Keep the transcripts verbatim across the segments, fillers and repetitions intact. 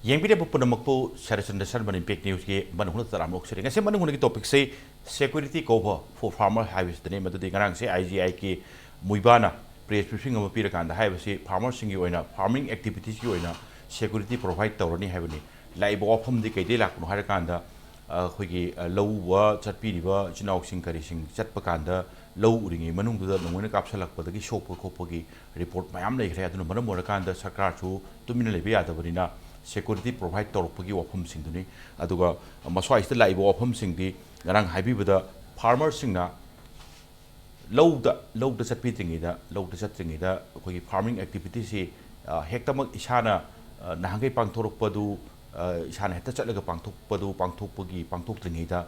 ꯌꯦꯡꯕꯤꯔꯤꯕ ꯄꯨꯝꯅꯃꯛꯄꯨ ꯁꯔꯠꯆꯟꯗ꯭ꯔ ꯁꯔꯃꯟ ꯏꯝꯄꯦꯛ ꯅ꯭ꯌꯨꯁꯀꯤ ꯃꯅꯨꯡ ꯍꯨꯠꯅ ꯇꯔꯥꯝꯅ ꯑꯣꯛꯆꯔꯤ꯫ ꯉꯁꯤ ꯃꯅꯨꯡ ꯍꯨꯠꯅꯒꯤ ꯇꯣꯄꯤꯛꯁꯤ ꯁꯦꯀ꯭ꯌꯨꯔꯤꯇꯤ ꯀꯣꯚꯔ ꯐꯣꯔ ꯐꯥꯔꯃꯔ ꯍꯥꯏꯕꯁꯤꯗꯅꯤ꯫ ꯃꯗꯨꯗꯤ ꯉꯔꯥꯡꯁꯦ ꯑꯥꯏ ꯖꯤ ꯑꯥꯏ ꯀꯦ ꯃꯨꯏꯕꯥꯅ ꯄ꯭ꯔꯦꯁ ꯕ꯭ꯔꯤꯐꯤꯡ ꯑꯃ ꯄꯤꯔꯀꯥꯟꯗ ꯍꯥꯏꯕꯁꯤ ꯐꯥꯔꯃꯔꯁꯤꯡꯒꯤ ꯑꯣꯏꯅ, ꯐꯥꯔꯃꯤꯡ ꯑꯦꯛꯇꯤꯚꯤꯇꯤꯁꯀꯤ ꯑꯣꯏꯅ ꯁꯦꯀ꯭ꯌꯨꯔꯤꯇꯤ ꯄ꯭ꯔꯣꯚꯥꯏꯗ ꯇꯧꯔꯅꯤ ꯍꯥꯏꯕꯅꯤ꯫ ꯂꯥꯛꯏꯕ ꯋꯥꯐꯝꯗꯤ ꯀꯩꯗꯩ ꯂꯥꯛꯄꯅꯣ ꯍꯥꯏꯔꯀꯥꯟꯗ, ꯑ, ꯑꯩꯈꯣꯏꯒꯤ, ꯑ, ꯂꯧ ꯎꯕ ꯆꯠꯄꯤꯔꯤꯕ ꯏꯆꯤꯟ ꯏꯅꯥꯎꯁꯤꯡ ꯀꯔꯤꯁꯤꯡ ꯆꯠꯄ ꯀꯥꯟꯗ ꯂꯧ ꯎꯔꯤꯉꯩ ꯃꯅꯨꯡꯗꯨꯗ ꯅꯣꯡꯃꯩꯅ ꯀꯥꯞꯁꯤꯜꯂꯛꯄꯗꯒꯤ ꯁꯣꯛꯄ ꯈꯣꯠꯄꯒꯤ ꯔꯤꯄꯣꯔꯠ ꯃꯌꯥꯝ ꯂꯩꯈ꯭ꯔꯦ꯫ ꯑꯗꯨꯅ ꯃꯔꯝ ꯑꯣꯏꯔꯀꯥꯟꯗ ꯁꯔꯀꯥꯔꯁꯨ ꯇꯨꯃꯤꯟꯅ ꯂꯩꯕ ꯌꯥꯗꯕꯅꯤꯅ ꯁꯦꯀ꯭ꯌꯨꯔꯤꯇꯤ ꯄ꯭ꯔꯣꯚꯥꯏꯗ ꯇꯧꯔꯛꯄꯒꯤ ꯋꯥꯐꯝꯁꯤꯡꯗꯨꯅꯤ꯫ ꯑꯗꯨꯒ ꯃꯁ꯭ꯋꯥꯏꯁꯤꯗ ꯂꯥꯛꯏꯕ ꯋꯥꯐꯝꯁꯤꯡꯗꯤ ꯉꯔꯥꯡ ꯍꯥꯏꯕꯤꯕꯗ ꯐꯥꯔꯃꯔꯁꯤꯡꯅ ꯂꯧꯗ, ꯂꯧꯗ ꯆꯠꯄꯤꯗ꯭ꯔꯤꯉꯩꯗ, ꯂꯧꯗ ꯆꯠꯇ꯭ꯔꯤꯉꯩꯗ ꯑꯩꯈꯣꯏꯒꯤ ꯐꯥꯔꯃꯤꯡ ꯑꯦꯛꯇꯤꯚꯤꯇꯤꯁꯤ, ꯑ, ꯍꯦꯛꯇꯃꯛ ꯏꯁꯥꯅ, ꯑ, ꯅꯍꯥꯟꯈꯩ ꯄꯥꯡꯊꯣꯔꯛꯄꯗꯨ, ꯑ, ꯏꯁꯥꯅ ꯍꯦꯛꯇ ꯆꯠꯂꯒ ꯄꯥꯡꯊꯣꯛꯄꯗꯨ, ꯄꯥꯡꯊꯣꯛꯄꯒꯤ, ꯄꯥꯡꯊꯣꯛꯇ꯭ꯔꯤꯉꯩꯗ,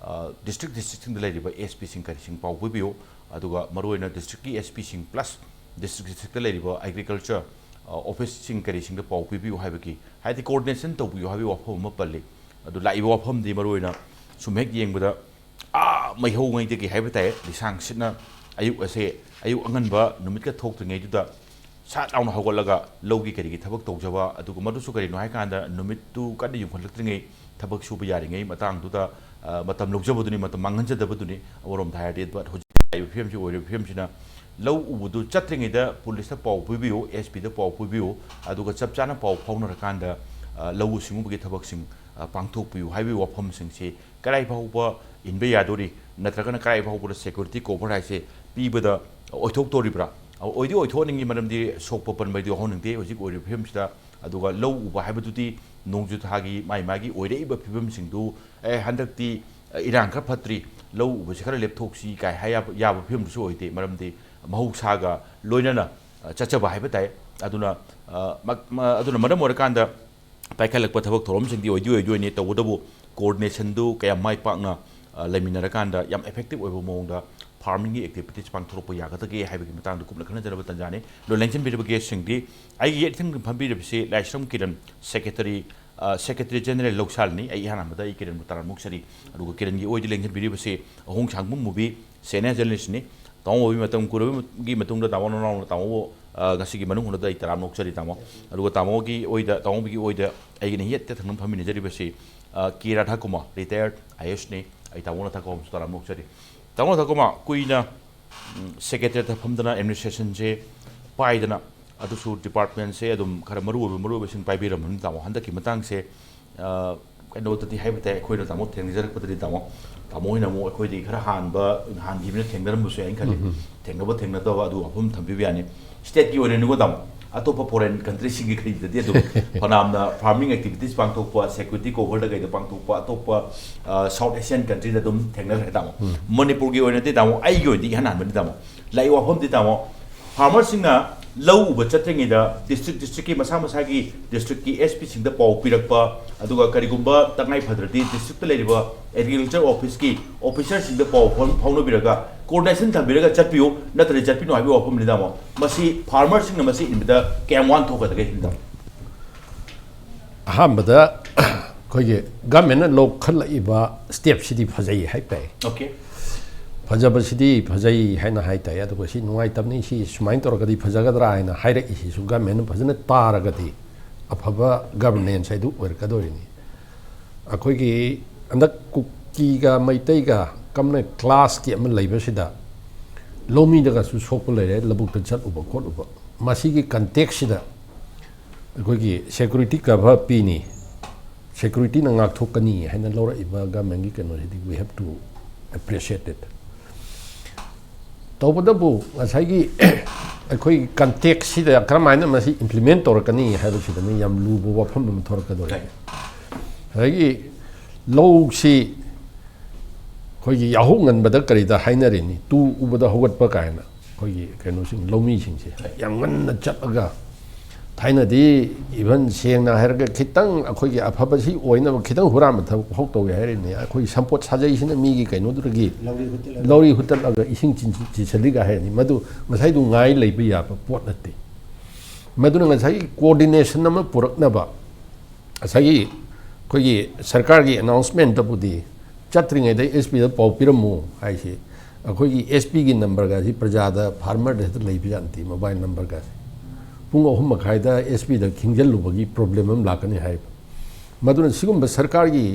ꯑ, ꯗꯤꯁꯇ꯭ꯔꯤꯛ ꯗꯤꯁꯇ꯭ꯔꯤꯛꯁꯤꯡꯗ ꯂꯩꯔꯤꯕ ꯑꯦꯁ ꯄꯤꯁꯤꯡ ꯀꯔꯤꯁꯤꯡ ꯄꯥꯎ ꯄꯤꯕꯤꯌꯨ, ꯑꯗꯨꯒ ꯃꯔꯨꯑꯣꯏꯅ ꯗꯤꯁꯇ꯭ꯔꯤꯛꯀꯤ ꯑꯦꯁ ꯄꯤꯁꯤꯡ ꯄ꯭ꯂꯁ ꯗꯤꯁꯇ꯭ꯔꯤꯛ ꯗꯤꯁꯇ꯭ꯔꯤꯛꯇ ꯂꯩꯔꯤꯕ ꯑꯦꯒ꯭ꯔꯤꯀꯜꯆꯔ, ꯑ, ꯑꯣꯐꯤꯁꯁꯤꯡ ꯀꯔꯤꯁꯤꯡꯗ ꯄꯥꯎ ꯄꯤꯕꯤꯌꯨ ꯍꯥꯏꯕꯒꯤ, ꯍꯥꯏꯗꯤ ꯀꯣꯑꯣꯔꯗꯤꯅꯦꯁꯟ ꯇꯧꯕꯤꯌꯨ ꯍꯥꯏꯕꯒꯤ ꯋꯥꯐꯝ ꯑꯃ ꯄꯜꯂꯤ꯫ ꯑꯗꯨ ꯂꯥꯛꯏꯕ ꯋꯥꯐꯝꯗꯤ ꯃꯔꯨꯑꯣꯏꯅ ꯁꯨꯝ ꯍꯦꯛ ꯌꯦꯡꯕꯗ ꯑꯥ ꯃꯩꯍꯧꯉꯩꯗꯒꯤ ꯍꯥꯏꯕ ꯇꯥꯏ, ꯂꯤꯁꯥꯡ ꯁꯤꯠꯅ ꯑꯌꯨꯛ ꯑꯁꯦ, ꯑꯌꯨꯛ ꯑꯉꯟꯕ ꯅꯨꯃꯤꯠꯀ ꯊꯣꯛꯇ꯭ꯔꯤꯉꯩꯗꯨꯗ ꯁꯥꯠ ꯂꯥꯎꯅ ꯍꯧꯒꯠꯂꯒ ꯂꯧꯒꯤ ꯀꯔꯤꯒꯤ ꯊꯕꯛ ꯇꯧꯖꯕ, ꯑꯗꯨꯒ ꯃꯗꯨꯁꯨ ꯀꯔꯤꯅꯣ ꯍꯥꯏꯀꯥꯟꯗ ꯅꯨꯃꯤꯠꯇꯨ ꯀꯟꯅ ꯌꯨꯡꯈꯠꯂꯛꯇ꯭ꯔꯤꯉꯩ ꯊꯕꯛ ꯁꯨꯕ ꯌꯥꯔꯤꯉꯩ ꯃꯇꯥꯡꯗꯨꯗ, ꯑ, ꯃꯇꯝ ꯂꯧꯖꯕꯗꯨꯅꯤ, ꯃꯇꯝ ꯃꯥꯡꯍꯟꯖꯗꯕꯗꯨꯅꯤ꯫ ꯑꯃꯔꯣꯝꯗ ꯍꯥꯏꯔꯗꯤ, but ꯍꯧꯖꯤꯛ ꯂꯥꯛꯏꯕ ꯐꯤꯕꯝꯁꯤ ꯑꯣꯏꯔꯤꯕ ꯐꯤꯕꯝꯁꯤꯅ ꯂꯧ ꯎꯕꯗꯨ ꯆꯠꯇ꯭ꯔꯤꯉꯩꯗ ꯄꯨꯂꯤꯁꯇ ꯄꯥꯎ ꯄꯤꯕꯤꯌꯨ, ꯑꯦꯁ ꯄꯤꯗ ꯄꯥꯎ ꯄꯤꯕꯤꯌꯨ, ꯑꯗꯨꯒ ꯆꯞ ꯆꯥꯅ ꯄꯥꯎ ꯐꯥꯎꯅꯔꯀꯥꯟꯗ, ꯑ, ꯂꯧꯎ ꯁꯤꯡꯎꯕꯒꯤ ꯊꯕꯛꯁꯤꯡ, ꯑ, ꯄꯥꯡꯊꯣꯛꯄꯤꯌꯨ ꯍꯥꯏꯕꯒꯤ ꯋꯥꯐꯝꯁꯤꯡꯁꯤ ꯀꯗꯥꯏ ꯐꯥꯎꯕ ꯏꯟꯕ ꯌꯥꯗꯣꯔꯤ, ꯅꯠꯇ꯭ꯔꯒꯅ ꯀꯗꯥꯏ ꯐꯥꯎꯕꯗ ꯁꯦꯀ꯭ꯌꯨꯔꯤꯇꯤ ꯀꯣꯚꯔ ꯍꯥꯏꯁꯦ ꯄꯤꯕꯗ ꯑꯣꯏꯊꯣꯛꯇꯣꯔꯤꯕ꯭ꯔꯥ? ꯑꯣꯏꯗꯤ ꯑꯣꯏꯊꯣꯛꯍꯟꯅꯤꯡꯉꯤ, ꯃꯔꯝꯗꯤ ꯁꯣꯛꯄ ꯄꯟꯕꯗꯤ ꯌꯥꯎꯍꯟꯅꯤꯡꯗꯦ ꯍꯧꯖꯤꯛ ꯑꯣꯏꯔꯤꯕ ꯐꯤꯕꯝꯁꯤꯗ꯫ ꯑꯗꯨꯒ ꯂꯧ ꯎꯕ ꯍꯥꯏꯕꯗꯨꯗꯤ ꯅꯣꯡꯖꯨ ꯊꯥꯒꯤ ꯃꯥꯒꯤ ꯃꯥꯒꯤ ꯑꯣꯏꯔꯛꯏꯕ ꯐꯤꯕꯝꯁꯤꯡꯗꯨ, ꯑꯦ, ꯍꯟꯗꯛꯇꯤ, ꯑ, ꯏꯔꯥꯡ ꯈꯔ ꯐꯠꯇ꯭ꯔꯤ, ꯂꯧ ꯎꯕꯁꯤ ꯈꯔ ꯂꯦꯞꯊꯣꯛꯁꯤ ꯀꯥꯏ ꯍꯥꯏ ꯌꯥꯕ, ꯌꯥꯕ ꯐꯤꯕꯝꯗꯨꯁꯨ ꯑꯣꯏꯗꯦ, ꯃꯔꯝꯗꯤ ꯃꯍꯧꯁꯥꯒ ꯂꯣꯏꯅꯅ, ꯑ, ꯆꯠꯆꯕ ꯍꯥꯏꯕ ꯇꯥꯏ꯫ ꯑꯗꯨꯅ, ꯑ, ꯃ-, ꯃ-, ꯑꯗꯨꯅ ꯃꯔꯝ ꯑꯣꯏꯔꯀꯥꯟꯗ ꯄꯥꯏꯈꯠꯂꯛꯄ ꯊꯕꯛ ꯊꯧꯔꯝꯁꯤꯡꯗꯤ ꯑꯣꯏꯗꯤ ꯑꯣꯏꯗꯣꯏꯅꯤ, ꯇꯧꯕꯇꯕꯨ ꯀꯣꯑꯣꯔꯗꯤꯅꯦꯁꯟꯗꯨ ꯀꯌꯥꯝ ꯃꯥꯏ ꯄꯥꯛꯅ, ꯑ, ꯂꯩꯃꯤꯟꯅꯔꯀꯥꯟꯗ ꯌꯥꯝ ꯏꯐꯦꯛꯇꯤꯚ ꯑꯣꯏꯕ ꯃꯑꯣꯡꯗ ꯐꯥꯔꯃꯤꯡꯒꯤ ꯑꯦꯛꯇꯤꯚꯤꯇꯤꯁ ꯄꯥꯡꯊꯣꯔꯛꯄ ꯌꯥꯒꯗꯒꯦ ꯍꯥꯏꯕꯒꯤ ꯃꯇꯥꯡꯗ ꯀꯨꯞꯅ ꯈꯟꯅꯖꯅꯕ ꯇꯥꯟꯖꯥꯅꯤ꯫ ꯑꯗꯣ ꯂꯦꯡꯁꯤꯟꯕꯤꯔꯤꯕ ꯒꯦꯁꯁꯤꯡꯗꯤ, ꯑꯩꯒꯤ ꯌꯦꯠꯊꯪꯗ ꯐꯝꯕꯤꯔꯤꯕꯁꯤ ꯂꯥꯏꯁ꯭ꯔꯝ ꯀꯤꯔꯟ, ꯁꯦꯀ꯭ꯔꯦꯇꯔꯤ, ꯑ, ꯁꯦꯀ꯭ꯔꯦꯇꯔꯤ ꯖꯦꯅꯔꯦꯜ ꯂꯧꯁꯥꯜꯅꯤ꯫ ꯑꯩ ꯏꯍꯥꯟ ꯍꯥꯟꯕꯗ ꯑꯩ ꯀꯤꯔꯟꯕꯨ ꯇꯔꯥꯝꯅ ꯑꯣꯛꯆꯔꯤ꯫ ꯑꯗꯨꯒ ꯀꯤꯔꯟꯒꯤ ꯑꯣꯏꯗ ꯂꯦꯡꯁꯤꯟꯕꯤꯔꯤꯕꯁꯤ ꯑꯍꯣꯡ ꯁꯥꯡꯕꯝ ꯃꯨꯕꯤ, ꯁꯦꯅꯤꯌꯔ ꯖꯔꯅꯦꯂꯤꯁ꯭ꯠꯅꯤ꯫ ꯇꯥꯃꯣ ꯃꯨꯕꯤ, ꯃꯇꯝ ꯀꯨꯏꯔꯕꯒꯤ ꯃꯇꯨꯡꯗ ꯇꯥꯃꯣ ꯅꯅꯥꯎꯅ ꯇꯥꯃꯣꯕꯨ ꯑ, ꯉꯁꯤꯒꯤ ꯃꯅꯨꯡ ꯍꯨꯠꯅꯗ ꯑꯩ ꯇꯔꯥꯝꯅ ꯑꯣꯛꯆꯔꯤ, ꯇꯥꯃꯣ꯫ ꯑꯗꯨꯒ ꯇꯥꯃꯣꯒꯤ ꯑꯣꯏꯗ, ꯇꯥꯃꯣꯒꯤ ꯑꯣꯏꯗ ꯑꯩꯒꯤꯅ ꯌꯦꯠꯇ ꯊꯪꯅ ꯐꯝꯃꯤꯟꯅꯖꯔꯤꯕꯁꯤ, ꯑ, ꯀꯦ ꯔꯥꯙꯥꯀꯨꯃꯥꯔ, retired I A S ꯅꯤ꯫ ꯑꯩ ꯇꯥꯃꯣꯅ ꯊꯛꯄ ꯑꯃꯁꯨ ꯇꯔꯥꯝꯅ ꯑꯣꯛꯆꯔꯤ꯫ ꯇꯥꯃꯣ ꯊꯛꯀꯨꯃꯥꯔ, ꯀꯨꯏꯅ, ꯎꯝ, secretariat ꯐꯝꯗꯅ administration ꯁꯦ ꯄꯥꯏꯗꯅ, ꯑꯗꯨꯁꯨ department ꯁꯦ ꯑꯗꯨꯝ ꯈꯔ ꯃꯔꯨ ꯑꯣꯏꯕ, ꯃꯔꯨ ꯑꯣꯏꯕꯁꯤꯡ ꯄꯥꯏꯕꯤꯔꯝꯕꯅꯤ, ꯇꯥꯃꯣ꯫ ꯍꯟꯗꯛꯀꯤ ꯃꯇꯥꯡꯁꯦ, ꯑ, ꯀꯩꯅꯣꯗꯗꯤ ꯍꯥꯏꯕ ꯇꯥꯏ, ꯑꯩꯈꯣꯏꯅ ꯇꯥꯃꯣ ꯊꯦꯡꯅꯖꯔꯛꯄꯗꯗꯤ, ꯇꯥꯃꯣ, ꯇꯥꯃꯣ ꯍꯣꯏꯅ ꯑꯃꯨꯛ ꯑꯩꯈꯣꯏꯗꯤ ꯈꯔ ꯍꯥꯟꯕ, ꯍꯥꯟꯈꯤꯕꯅ ꯊꯦꯡꯅꯔꯝꯕꯁꯨ ꯌꯥꯏꯅ ꯈꯜꯂꯤ꯫ ꯎꯝ, ꯎꯝ꯫ ꯊꯦꯡꯅꯕ ꯊꯦꯡꯅꯗꯕ ꯑꯗꯨ ꯋꯥꯐꯝ ꯊꯝꯕꯤꯕ ꯌꯥꯅꯤ꯫ State ꯀꯤ ꯑꯣꯏꯅꯅꯤꯀꯣ, ꯇꯥꯃꯣ, ꯑꯇꯣꯞꯄ foreign country ꯁꯤꯡꯒꯤ ꯀꯔꯤꯗꯗꯤ ꯑꯗꯨꯝ ꯐꯅꯌꯥꯝꯅ farming activities ꯄꯥꯡꯊꯣꯛꯄ, security cover ꯗ ꯀꯩꯗ ꯄꯥꯡꯊꯣꯛꯄ, ꯑꯇꯣꯞꯄ, ꯑ, South Asian country ꯗ ꯑꯗꯨꯝ ꯊꯦꯡꯅꯈ꯭ꯔꯦ, ꯇꯥꯃꯣ꯫ ꯎꯝ꯫ ꯃꯅꯤꯄꯨꯔꯒꯤ ꯑꯣꯏꯅꯗꯤ, ꯇꯥꯃꯣ, ꯑꯩꯒꯤ ꯑꯣꯏꯅꯗꯤ ꯏꯍꯥꯟ ꯍꯥꯟꯕꯅꯤ, ꯇꯥꯃꯣ꯫ ꯂꯥꯛꯏ ꯋꯥꯐꯝꯗꯤ, ꯇꯥꯃꯣ, farmer ꯁꯤꯡꯅ ꯂꯧ ꯎꯕ ꯆꯠꯇ꯭ꯔꯤꯉꯩꯗ district, district ꯀꯤ ꯃꯁꯥ ꯃꯁꯥꯒꯤ district ꯀꯤ S P ꯁꯤꯡꯗ ꯄꯥꯎ ꯄꯤꯔꯛꯄ, ꯑꯗꯨꯒ ꯀꯔꯤꯒꯨꯝꯕ ꯇꯉꯥꯏ ꯐꯗ꯭ꯔꯗꯤ district ꯇ ꯂꯩꯔꯤꯕ agriculture office ꯀꯤ officer ꯁꯤꯡꯗ ꯄꯥꯎ ꯐꯥꯎ-, ꯐꯥꯎꯅꯕꯤꯔꯒ coordination ꯊꯝꯕꯤꯔꯒ ꯆꯠꯄꯤꯌꯨ, ꯅꯠꯇ꯭ꯔꯗꯤ ꯆꯠꯄꯤꯅꯨ ꯍꯥꯏꯕꯒꯤ ꯋꯥꯐꯝꯅꯤ, ꯇꯥꯃꯣ꯫ ꯃꯁꯤ farmer ꯁꯤꯡꯅ ꯃꯁꯤ ꯏꯟꯕꯗ ꯀꯌꯥꯝ ꯋꯥꯅ ꯊꯣꯛꯀꯗꯒꯦ, ꯇꯥꯃꯣ? ꯑꯍꯥꯟꯕꯗ ꯑꯩꯈꯣꯏꯒꯤ government ꯅ ꯂꯧꯈꯠꯂꯛꯏꯕ step ꯁꯤꯗꯤ ꯐꯖꯩ ꯍꯥꯏꯕ ꯇꯥꯏ꯫ Okay꯫ ꯐꯖꯕꯁꯤꯗꯤ ꯐꯖꯩ ꯍꯥꯏꯅ ꯍꯥꯏ ꯇꯥꯏ, ꯑꯗꯨꯒ ꯁꯤ ꯅꯨꯡꯉꯥꯏꯇꯕꯅꯤ, ꯁꯤ ꯁꯨꯃꯥꯏꯅ ꯇꯧꯔꯒꯗꯤ ꯐꯖꯒꯗ꯭ꯔꯥ ꯍꯥꯏꯅ ꯍꯥꯏꯔꯛꯏꯁꯤꯁꯨ government ꯅ ꯐꯖꯅ ꯇꯥꯔꯒꯗꯤ ꯑꯐꯕ governance ꯍꯥꯏꯗꯨ ꯑꯣꯏꯔꯛꯀꯗꯧꯔꯤꯅꯤ꯫ ꯑꯩꯈꯣꯏꯒꯤ ꯍꯟꯗꯛ ꯀꯨꯀꯤꯒ ꯃꯩꯇꯩꯒ common clash ꯀꯤ ꯑꯃ ꯂꯩꯕꯁꯤꯗ ꯂꯧꯃꯤꯗꯒꯁꯨ ꯁꯣꯛꯄ ꯂꯩꯔꯦ, ꯂꯧꯕꯨꯛꯇ ꯆꯠꯂꯨꯕ ꯈꯣꯠꯂꯨꯕ꯫ ꯃꯁꯤꯒꯤ context ꯁꯤꯗ ꯑꯩꯈꯣꯏꯒꯤ security cover ꯄꯤꯅꯤ, security ꯅ ꯉꯥꯛꯊꯣꯛꯀꯅꯤ ꯍꯥꯏꯅ ꯂꯧꯔꯛꯏꯕ government ꯀꯤ ꯀꯩꯅꯣꯁꯤꯗꯤ we have to appreciate it꯫ ꯇꯧꯕꯇꯕꯨ ꯉꯁꯥꯏꯒꯤ ꯑꯩꯈꯣꯏꯒꯤ context ꯁꯤꯗ ꯀꯔꯝꯍꯥꯏꯅ ꯃꯁꯤ implement ꯇꯧꯔꯛꯀꯅꯤ ꯍꯥꯏꯕꯁꯤꯗꯅꯤ ꯌꯥꯝ ꯂꯨꯕ ꯋꯥꯐꯝ ꯑꯃ ꯊꯣꯔꯛꯀꯗꯧꯔꯤ꯫ Right꯫ ꯉꯁꯥꯏꯒꯤ ꯂꯧꯁꯤ ꯑꯩꯈꯣꯏꯒꯤ ꯌꯥꯍꯧ ꯉꯟꯕꯗ ꯀꯔꯤꯗ ꯍꯥꯏꯅꯔꯤꯅꯤ, ꯇꯨ ꯎꯕꯗ ꯍꯧꯒꯠꯄ ꯀꯥꯏꯅ꯫ ꯑꯩꯈꯣꯏꯒꯤ ꯀꯩꯅꯣꯁꯤꯡ, ꯂꯧꯃꯤꯁꯤꯡꯁꯦ ꯌꯥꯝ ꯉꯟꯅ ꯆꯠꯂꯒ, ꯊꯥꯏꯅꯗꯤ even ꯁꯦꯡꯅ ꯍꯥꯏꯔꯒ ꯈꯤꯇꯪ ꯑꯩꯈꯣꯏꯒꯤ ꯑꯐꯕꯁꯤ ꯑꯣꯏꯅꯕ ꯈꯤꯇꯪ ꯍꯨꯔꯥꯟꯕ ꯊꯕꯛ ꯐꯥꯎ ꯇꯧꯋꯦ ꯍꯥꯏꯔꯤꯅꯤ꯫ ꯑꯩꯈꯣꯏꯒꯤ ꯁꯝꯄꯣꯠ ꯁꯥꯖꯩꯁꯤꯅ ꯃꯤꯒꯤ ꯀꯩꯅꯣꯗꯨꯗꯒꯤ ꯂꯧꯔꯤ ꯍꯨꯠꯇꯠꯂꯒ꯫ ꯂꯧꯔꯤ ꯍꯨꯠꯇꯠꯂꯒ ꯏꯁꯤꯡ ꯆꯤꯟ-, ꯆꯤꯟꯁꯤꯜꯂꯤꯒ ꯍꯥꯏꯔꯤꯅꯤ꯫ ꯃꯗꯨ ꯉꯁꯥꯏꯗꯨ ꯉꯥꯏ ꯂꯩꯕ ꯌꯥꯕ ꯄꯣꯠ ꯅꯠꯇꯦ꯫ ꯃꯗꯨꯅ ꯉꯁꯥꯏꯒꯤ coordination ꯑꯃ ꯄꯨꯔꯛꯅꯕ ꯉꯁꯥꯏꯒꯤ ꯑꯩꯈꯣꯏꯒꯤ ꯁꯔꯀꯥꯔꯒꯤ announcement ꯇꯕꯨꯗꯤ ꯆꯠꯇ꯭ꯔꯤꯉꯩꯗ S P ꯗ ꯄꯥꯎ ꯄꯤꯔꯝꯃꯨ ꯍꯥꯏꯁꯤ, ꯑꯩꯈꯣꯏꯒꯤ ꯑꯦꯁ ꯄꯤꯒꯤ ꯅꯝꯕꯔꯒꯁꯤ ꯄ꯭ꯔꯖꯥꯗ, ꯐꯥꯔꯃꯔꯗ ꯍꯦꯛꯇ ꯂꯩꯕ ꯖꯥꯠ ꯅꯠꯇꯦ꯫ ꯃꯣꯕꯥꯏꯜ ꯅꯝꯕꯔꯒꯁꯤ ꯄꯨꯡ ꯑꯍꯨꯝ ꯃꯈꯥꯏꯗ ꯑꯦꯁ ꯄꯤꯗ ꯈꯤꯡꯖꯤꯜꯂꯨꯕꯒꯤ ꯄ꯭ꯔꯣꯕ꯭ꯂꯦꯝ ꯑꯃ ꯂꯥꯛꯀꯅꯤ ꯍꯥꯏꯕ꯫ ꯃꯗꯨꯅ ꯁꯤꯒꯨꯝꯕ ꯁꯔꯀꯥꯔꯒꯤ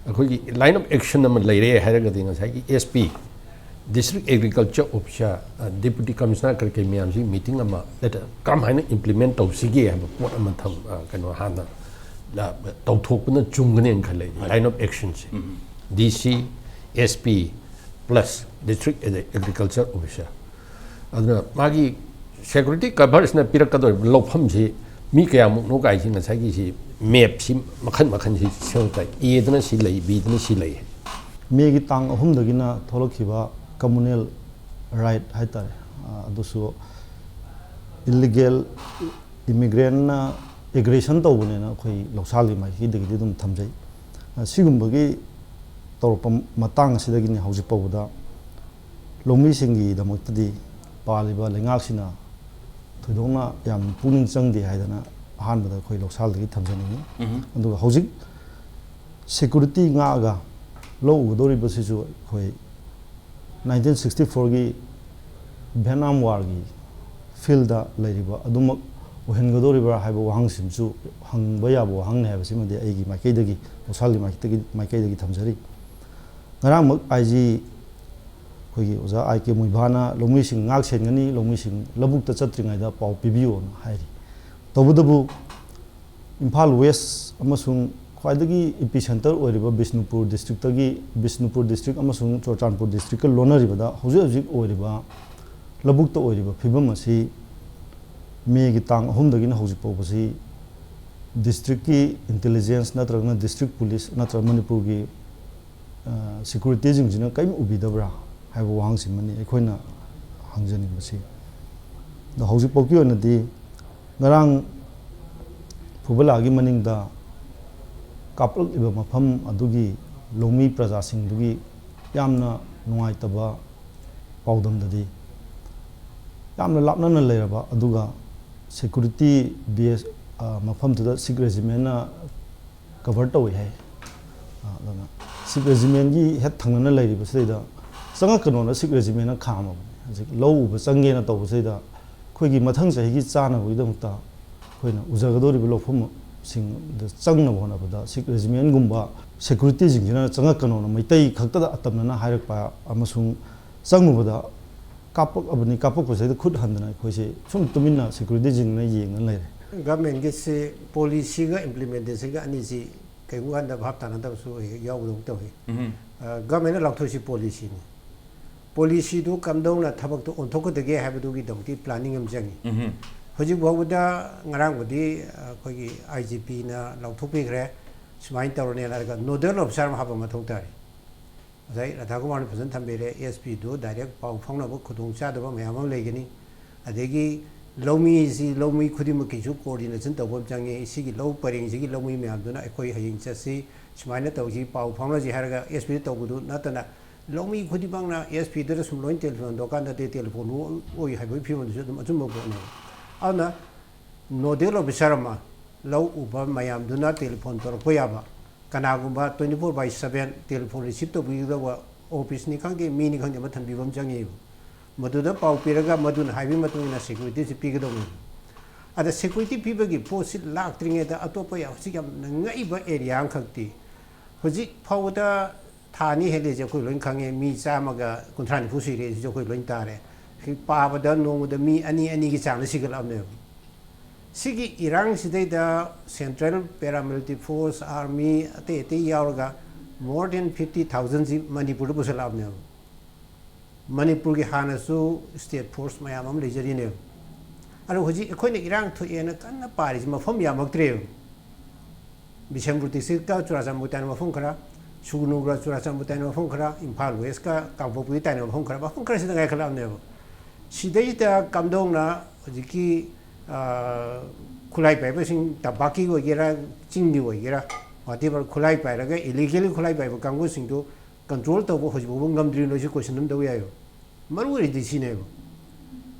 ꯑꯩꯈꯣꯏꯒꯤ ꯂꯥꯏꯟ ꯑꯣꯐ ꯑꯦꯛꯁꯟ ꯑꯃ ꯂꯩꯔꯦ ꯍꯥꯏꯔꯒꯗꯤ, ꯉꯁꯥꯏꯒꯤ S P, district agriculture officer, deputy commissioner, ꯀꯔꯤ ꯀꯔꯤ ꯃꯌꯥꯝꯁꯤ ꯃꯤꯇꯤꯡ ꯑꯃ ꯂꯦꯇꯔ ꯀꯔꯝꯍꯥꯏꯅ ꯏꯝꯄ꯭ꯂꯤꯃꯦꯟ ꯇꯧꯁꯤꯒꯦ ꯍꯥꯏꯕ ꯄꯣꯠ ꯑꯃ ꯊꯝ-, ꯑ, ꯀꯩꯅꯣ ꯍꯥꯟꯅ ꯂ-, ꯇꯧꯊꯣꯛꯄꯅ ꯆꯨꯝꯒꯅꯦꯅ ꯈꯜꯂꯦ꯫ ꯂꯥꯏꯟ ꯑꯣꯐ ꯑꯦꯛꯁꯟꯁꯦ, ꯗꯤ ꯁꯤ, S P plus district agriculture officer. ꯑꯗꯨꯅ ꯃꯥꯒꯤ ꯁꯦꯀ꯭ꯌꯨꯔꯤꯇꯤ ꯀꯚꯔꯁꯤꯅ ꯄꯤꯔꯛꯀꯗꯧꯔꯤꯕ ꯂꯧꯐꯝꯁꯤ ꯃꯤ ꯀꯌꯥꯃꯨꯛꯅꯣ ꯀꯥꯏꯁꯤ ꯉꯁꯥꯏꯒꯤ ꯁꯤ ꯃꯦꯞꯁꯤ ꯃꯈꯜ ꯃꯈꯜꯁꯤ ꯁꯦꯝꯕ ꯇꯥꯏ꯫ ꯑꯦꯗꯅ ꯁꯤ ꯂꯩ, ꯕꯤꯗꯅ ꯁꯤ ꯂꯩ꯫ ꯃꯦꯒꯤ ꯇꯥꯡ ꯑꯍꯨꯝꯗꯒꯤꯅ ꯊꯣꯛꯂꯛꯈꯤꯕ ꯀꯝꯃꯨꯅꯦꯜ ꯔꯥꯏꯠ ꯍꯥꯏꯇꯥꯔꯦ, ꯑ, ꯑꯗꯨꯁꯨ ꯏꯜꯂꯤꯒꯦꯜ ꯏꯃꯤꯒ꯭ꯔꯦꯟꯅ ꯑꯦꯒ꯭ꯔꯦꯁꯟ ꯇꯧꯕꯅꯦꯅ ꯑꯩꯈꯣꯏ ꯂꯧꯁꯥꯜꯒꯤ ꯃꯥꯏꯀꯩꯗꯒꯤꯗꯤ ꯑꯗꯨꯝ ꯊꯝꯖꯩ꯫ ꯑ, ꯁꯤꯒꯨꯝꯕꯒꯤ ꯇꯧꯔꯛꯄ ꯃꯇꯥꯡ ꯑꯁꯤꯗꯒꯤꯅꯤ ꯍꯧꯖꯤꯛ ꯐꯥꯎꯕꯗ ꯂꯧꯃꯤꯁꯤꯡꯒꯤꯗꯃꯛꯇꯗꯤ ꯄꯥꯜꯂꯤꯕ ꯂꯩꯉꯥꯛꯁꯤꯅ ꯊꯣꯏꯗꯣꯛꯅ ꯌꯥꯝ ꯄꯨꯛꯅꯤꯡ ꯆꯪꯗꯦ ꯍꯥꯏꯗꯅ ꯑꯍꯥꯟꯕꯗ ꯑꯩꯈꯣꯏ ꯂꯧꯁꯥꯜꯗꯒꯤ ꯊꯝꯖꯅꯤꯡꯉꯤ꯫ ꯑꯗꯨꯒ ꯍꯧꯖꯤꯛ ꯁꯦꯀ꯭ꯌꯨꯔꯤꯇꯤ ꯉꯥꯛꯑꯒ ꯂꯧ ꯎꯒꯗꯧꯔꯤꯕꯁꯤꯁꯨ ꯑꯩꯈꯣꯏ ꯅꯥꯏꯟꯇꯤꯟ ꯁꯤꯛꯁꯇꯤ ꯐꯣꯔꯒꯤ ꯚꯦꯠꯅꯥꯝ ꯋꯥꯔꯒꯤ ꯐꯤꯜꯗ ꯂꯩꯔꯤꯕ ꯑꯗꯨꯃꯛ ꯑꯣꯏꯍꯟꯒꯗꯧꯔꯤꯕ꯭ꯔꯥ ꯍꯥꯏꯕ ꯋꯥꯍꯪꯁꯤꯃꯁꯨ ꯍꯪꯕ ꯌꯥꯕ ꯋꯥꯍꯪꯅꯤ ꯍꯥꯏꯕꯁꯤꯃꯗꯤ ꯑꯩꯒꯤ ꯃꯥꯏꯀꯩꯗꯒꯤ, ꯂꯧꯁꯥꯜꯒꯤ ꯃꯥꯏꯀꯩꯗꯒꯤ, ꯃꯥꯏꯀꯩꯗꯒꯤ ꯊꯝꯖꯔꯤ꯫ ꯉꯔꯥꯡꯃꯛ ꯑꯥꯏ ꯖꯤ ꯑꯩꯈꯣꯏꯒꯤ ꯑꯣꯖꯥ ꯑꯥꯏ ꯀꯦ ꯃꯣꯏꯕꯥꯅ ꯂꯧꯃꯤꯁꯤꯡ ꯉꯥꯛ ꯁꯦꯟꯒꯅꯤ, ꯂꯧꯃꯤꯁꯤꯡ ꯂꯧꯕꯨꯛꯇ ꯆꯠꯇ꯭ꯔꯤꯉꯩꯗ ꯄꯥꯎ ꯄꯤꯕꯤꯌꯣꯅ ꯍꯥꯏꯔꯤ꯫ ꯇꯧꯕꯇꯕꯨ ꯏꯝꯐꯥꯜ ꯋꯦꯁ ꯑꯃꯁꯨꯡ ꯈ꯭ꯋꯥꯏꯗꯒꯤ ꯏꯄꯤ ꯁꯦꯟꯇꯔ ꯑꯣꯏꯔꯤꯕ ꯕꯤꯁꯅꯨꯄꯨꯔ ꯗꯤꯁꯇ꯭ꯔꯤꯛꯇꯒꯤ, ꯕꯤꯁꯅꯨꯄꯨꯔ ꯗꯤꯁꯇ꯭ꯔꯤꯛ ꯑꯃꯁꯨꯡ ꯆꯨꯔꯆꯥꯟꯄꯨꯔ ꯗꯤꯁꯇ꯭ꯔꯤꯛꯀ ꯂꯣꯟꯅꯔꯤꯕꯗ ꯍꯧꯖꯤꯛ ꯍꯧꯖꯤꯛ ꯑꯣꯏꯔꯤꯕ ꯂꯧꯕꯨꯛꯇ ꯑꯣꯏꯔꯤꯕ ꯐꯤꯕꯝ ꯑꯁꯤ ꯃꯦꯒꯤ ꯇꯥꯡ ꯑꯍꯨꯝꯗꯒꯤꯅ ꯍꯧꯖꯤꯛ ꯐꯥꯎꯕꯁꯤ ꯗꯤꯁꯇ꯭ꯔꯤꯛꯀꯤ ꯏꯟꯇꯦꯂꯤꯖꯦꯟꯁ ꯅꯠꯇ꯭ꯔꯒꯅ ꯗꯤꯁꯇ꯭ꯔꯤꯛ ꯄꯨꯂꯤꯁ ꯅꯠꯇ꯭ꯔꯒ ꯃꯅꯤꯄꯨꯔꯒꯤ, ꯑ, ꯁꯦꯀ꯭ꯌꯨꯔꯤꯇꯤꯁꯤꯡꯁꯤꯅ ꯀꯔꯤꯝ ꯎꯕꯤꯗꯕ꯭ꯔꯥ ꯍꯥꯏꯕ ꯋꯥꯍꯪꯁꯤꯃꯅꯤ ꯑꯩꯈꯣꯏꯅ ꯍꯪꯖꯅꯤꯡꯕꯁꯤ꯫ ꯑꯗꯣ ꯍꯧꯖꯤꯛꯐꯥꯎꯒꯤ ꯑꯣꯏꯅꯗꯤ ꯉꯔꯥꯡ ꯐꯨꯕꯂꯥꯒꯤ ꯃꯅꯤꯡꯗ ꯀꯥꯞꯂꯛꯂꯤꯕ ꯃꯐꯝ ꯑꯗꯨꯒꯤ ꯂꯧꯃꯤ ꯄ꯭ꯔꯖꯥꯁꯤꯡꯗꯨꯒꯤ ꯌꯥꯝꯅ ꯅꯨꯡꯉꯥꯏꯇꯕ ꯄꯥꯎꯗꯝꯗꯗꯤ, ꯌꯥꯝꯅ ꯂꯥꯞꯅꯅ ꯂꯩꯔꯕ ꯑꯗꯨꯒ ꯁꯦꯀ꯭ꯌꯨꯔꯤꯇꯤ ꯕꯦꯁ, ꯑ, ꯃꯐꯝꯗꯨꯗ ꯁꯤꯈ ꯔꯦꯖꯤꯃꯦꯟꯅ ꯀꯚꯔ ꯇꯧꯏ ꯍꯥꯏ꯫ ꯑ, ꯑꯗꯨꯅ ꯁꯤꯈ ꯔꯦꯖꯤꯃꯦꯟꯒꯤ ꯍꯦꯛ ꯊꯪꯅꯅ ꯂꯩꯔꯤꯕꯁꯤꯗꯩꯗ ꯆꯪꯉꯛꯀꯅꯣꯅ ꯁꯤꯛ ꯔꯦꯖꯤꯃꯦꯟꯅ ꯈꯥꯝꯃꯕꯅꯤ꯫ ꯍꯧꯖꯤꯛ ꯂꯧ ꯎꯕ ꯆꯪꯒꯦꯅ ꯇꯧꯕꯁꯤꯗ ꯑꯩꯈꯣꯏꯒꯤ ꯃꯊꯪ ꯆꯍꯤꯒꯤ ꯆꯥꯅꯕꯒꯤꯗꯃꯛꯇ ꯑꯩꯈꯣꯏꯅ ꯎꯖꯒꯗꯧꯔꯤꯕ ꯂꯧꯐꯝꯁꯤꯡꯗ ꯆꯪꯅꯕ ꯍꯣꯠꯅꯕꯗ ꯁꯤꯛ ꯔꯦꯖꯤꯃꯦꯟꯒꯨꯝꯕ ꯁꯦꯀ꯭ꯌꯨꯔꯤꯇꯤꯁꯤꯡꯁꯤꯅ ꯆꯪꯉꯛꯀꯅꯣꯅ ꯃꯩꯇꯩ ꯈꯛꯇꯗ ꯑꯇꯝꯅꯅ ꯍꯥꯏꯔꯛꯄ ꯑꯃꯁꯨꯡ ꯆꯪꯉꯨꯕꯗ ꯀꯥꯞꯄꯛꯑꯕꯅꯤ꯫ ꯀꯥꯞꯄꯛꯄꯁꯤꯗ ꯈꯨꯠ ꯍꯟꯗꯅ ꯑꯩꯈꯣꯏꯁꯦ ꯁꯨꯝ ꯇꯨꯃꯤꯟꯅ ꯁꯦꯀ꯭ꯌꯨꯔꯤꯇꯤꯁꯤꯡꯅ ꯌꯦꯡꯉ ꯂꯩꯔꯦ꯫ ꯒꯚꯔꯟꯃꯦꯟꯒꯤꯁꯤ ꯄꯣꯂꯤꯁꯤꯒ ꯏꯝꯄ꯭ꯂꯤꯃꯦꯟꯇꯦꯁꯟꯒ ꯑꯅꯤꯁꯤ ꯀꯩꯒꯨꯝꯕ ꯀꯥꯟꯗ ꯚꯥꯞ ꯇꯥꯅꯗꯕꯁꯨ ꯍꯦꯛ ꯌꯥꯎꯕꯗꯧ ꯇꯧꯏ꯫ ꯒꯚꯔꯟꯃꯦꯟꯅ ꯂꯥꯎꯊꯣꯛꯏꯁꯤ ꯄꯣꯂꯤꯁꯤꯅꯤ꯫ ꯄꯣꯂꯤꯁꯤꯗꯨ ꯀꯝꯗꯧꯅ ꯊꯕꯛꯇ ꯑꯣꯟꯊꯣꯛꯀꯗꯒꯦ ꯍꯥꯏꯕꯗꯨꯒꯤꯗꯃꯛꯇꯤ ꯄ꯭ꯂꯥꯅꯤꯡ ꯑꯃ ꯆꯪꯉꯤ꯫ ꯍꯧꯖꯤꯛ ꯐꯥꯎꯕꯗ ꯉꯔꯥꯡꯕꯨꯗꯤ ꯑꯩꯈꯣꯏꯒꯤ ꯑꯥꯏ ꯖꯤ ꯄꯤꯅ ꯂꯥꯎꯊꯣꯛꯄꯤꯈ꯭ꯔꯦ, ꯁꯨꯃꯥꯏꯅ ꯇꯧꯔꯅꯦꯅ ꯍꯥꯏꯔꯒ ꯅꯣꯗꯦꯜ ꯑꯣꯐꯤꯁꯥꯔ ꯑꯃ ꯍꯥꯞꯄ ꯃꯊꯧ ꯇꯥꯔꯤ꯫ ꯉꯁꯥꯏ ꯔꯥꯙꯥꯀꯨꯃꯥꯔꯅ ꯐꯖꯅ ꯊꯝꯕꯤꯔꯦ, ꯑꯦꯁ ꯄꯤꯗꯨ ꯗꯥꯏꯔꯦꯛ ꯄꯥꯎ ꯐꯥꯎꯅꯕ ꯈꯨꯗꯣꯡꯆꯥꯗꯕ ꯃꯌꯥꯝ ꯑꯃ ꯂꯩꯒꯅꯤ꯫ ꯑꯗꯒꯤ ꯂꯧꯃꯤꯁꯤ, ꯂꯧꯃꯤ ꯈꯨꯗꯤꯡꯃꯛꯀꯤꯁꯨ ꯀꯣꯑꯣꯔꯗꯤꯅꯦꯁꯟ ꯇꯧꯕ ꯑꯃ ꯆꯪꯉꯤ꯫ ꯁꯤꯒꯤ ꯂꯧ ꯄꯔꯤꯡꯁꯤꯒꯤ ꯂꯧꯃꯤ ꯃꯌꯥꯝꯗꯨꯅ ꯑꯩꯈꯣꯏ ꯍꯌꯦꯡ ꯆꯠꯁꯤ, ꯁꯨꯃꯥꯏꯅ ꯇꯧꯁꯤ, ꯄꯥꯎ ꯐꯥꯎꯅꯁꯤ ꯍꯥꯏꯔꯒ ꯑꯦꯁ ꯄꯤꯗ ꯇꯧꯕꯗꯨ ꯅꯠꯇꯅ, ꯂꯧꯃꯤ ꯈꯨꯗꯤꯡꯃꯛꯅ ꯑꯦꯁ ꯄꯤꯗꯨꯗ ꯁꯨꯝ ꯂꯣꯏ ꯇꯦꯂꯤꯐꯣꯟ ꯇꯧꯔꯀꯥꯟꯗꯗꯤ ꯇꯦꯂꯤꯐꯣꯟ ꯑꯣꯏ ꯍꯥꯏꯕꯒꯤ ꯐꯤꯕꯝꯗꯨꯁꯨ ꯑꯗꯨꯝ ꯑꯆꯨꯝꯕ ꯄꯣꯠꯅꯦꯕ꯫ ꯑꯗꯨꯅ ꯅꯣꯗꯦꯜ ꯑꯣꯐꯤꯁꯥꯔ ꯑꯃ, ꯂꯧ ꯎꯕ ꯃꯌꯥꯝꯗꯨꯅ ꯇꯦꯂꯤꯐꯣꯟ ꯇꯧꯔꯛꯄ ꯌꯥꯕ, ꯀꯅꯥꯒꯨꯝꯕ twenty four by seven telephone receive ꯇꯧꯕꯤꯒꯗꯧꯕ ꯑꯣꯐꯤꯁꯅꯤ ꯈꯪꯗꯦ, ꯃꯤꯅꯤ ꯈꯪꯗꯦ, ꯑꯃ ꯊꯝꯕꯤꯕ ꯑꯃ ꯆꯪꯉꯤꯕ꯫ ꯃꯗꯨꯗ ꯄꯥꯎ ꯄꯤꯔꯒ ꯃꯗꯨꯅ ꯍꯥꯏꯕꯒꯤ ꯃꯇꯨꯡ ꯏꯟꯅ ꯁꯦꯀ꯭ꯌꯨꯔꯤꯇꯤꯁꯤ ꯄꯤꯒꯗꯧꯕꯅꯤ꯫ ꯑꯗ ꯁꯦꯀ꯭ꯌꯨꯔꯤꯇꯤ ꯄꯤꯕꯒꯤ ꯄꯣꯠꯁꯤ ꯂꯥꯛꯇ꯭ꯔꯤꯉꯩꯗ ꯑꯇꯣꯞꯄ ꯌꯥꯝ, ꯍꯧꯖꯤꯛ ꯌꯥꯝꯅ ꯉꯛꯏꯕ ꯑꯦꯔꯤꯌꯥ ꯑꯃꯈꯛꯇꯤ, ꯍꯧꯖꯤꯛ ꯐꯥꯎꯕꯗ ꯊꯥ ꯑꯅꯤ ꯍꯦꯜꯂꯤꯁꯦ ꯑꯩꯈꯣꯏ ꯂꯣꯏ ꯈꯪꯉꯦ, ꯃꯤ ꯆꯥꯝꯃꯒ ꯀꯨꯟꯊ꯭ꯔꯥ ꯅꯤꯐꯨ ꯁꯤꯔꯦ, ꯁꯤꯁꯨ ꯑꯩꯈꯣꯏ ꯂꯣꯏ ꯇꯥꯔꯦ꯫ ꯁꯤ ꯄꯥꯕꯗ ꯅꯣꯡꯃꯗ ꯃꯤ ꯑꯅꯤ, ꯑꯅꯤꯒꯤ ꯆꯥꯡꯗ ꯁꯤꯒꯠꯂꯛꯑꯕꯅꯦꯕ꯫ ꯁꯤꯒꯤ ꯏꯔꯥꯡꯁꯤꯗꯩꯗ central paramilitary force, army, ꯑꯇꯩ ꯑꯇꯩ ꯌꯥꯎꯔꯒ more than fifty thousand ꯁꯤ ꯃꯅꯤꯄꯨꯔꯗ ꯄꯨꯁꯜꯂꯛꯑꯕꯅꯦꯕ꯫ ꯃꯅꯤꯄꯨꯔꯒꯤ ꯍꯥꯟꯅꯁꯨ state force ꯃꯌꯥꯝ ꯑꯃ ꯂꯩꯖꯔꯤꯅꯦꯕ꯫ ꯑꯗꯣ ꯍꯧꯖꯤꯛ ꯑꯩꯈꯣꯏꯅ ꯏꯔꯥꯡ ꯊꯣꯛꯑꯦꯅ ꯀꯟꯅ ꯄꯥꯔꯤꯁꯤ ꯃꯐꯝ ꯌꯥꯝꯃꯛꯇ꯭ꯔꯦꯕ꯫ ꯕꯤꯁꯦꯝꯄꯨꯔ district ꯀ ꯆꯨꯔꯥꯆꯥꯟꯄꯨꯔ ꯇꯥꯏꯅ ꯃꯐꯝ ꯈꯔ, ꯁꯨꯒꯅꯨꯒ ꯆꯨꯔꯥꯆꯥꯟꯄꯨꯔ ꯇꯥꯏꯅ ꯃꯐꯝ ꯈꯔ, ꯏꯝꯐꯥꯜ West ꯀ ꯀꯥꯡꯄꯣꯛꯄꯤ ꯇꯥꯏꯅ ꯃꯐꯝ ꯈꯔ, ꯃꯐꯝ ꯈꯔꯁꯤꯗ ꯉꯥꯏꯈꯠꯂꯛꯑꯕꯅꯦꯕ꯫ ꯁꯤꯗꯩꯁꯤꯗ ꯀꯝꯗꯧꯅ ꯍꯧꯖꯤꯛꯀꯤ, ꯑ, ꯈꯨꯠꯂꯥꯏ ꯄꯥꯏꯕꯁꯤꯡ, ꯇꯝꯄꯥꯛꯀꯤ ꯑꯣꯏꯒꯦꯔꯥ, ꯆꯤꯡꯒꯤ ꯑꯣꯏꯒꯦꯔꯥ, whatever, ꯈꯨꯠꯂꯥꯏ ꯄꯥꯏꯔꯒ illegally ꯈꯨꯠꯂꯥꯏ ꯄꯥꯏꯕ ꯀꯥꯡꯕꯨꯁꯤꯡꯗꯨ control ꯇꯧꯕ ꯍꯧꯖꯤꯛ ꯐꯥꯎꯕ ꯉꯝꯗ꯭ꯔꯤ, ꯅꯣꯏꯁꯨ question ꯑꯗꯨꯝ ꯇꯧ ꯌꯥꯏꯌꯦꯕ꯫ ꯃꯔꯨ ꯑꯣꯏꯔꯤꯗꯤ ꯁꯤꯅꯦꯕ꯫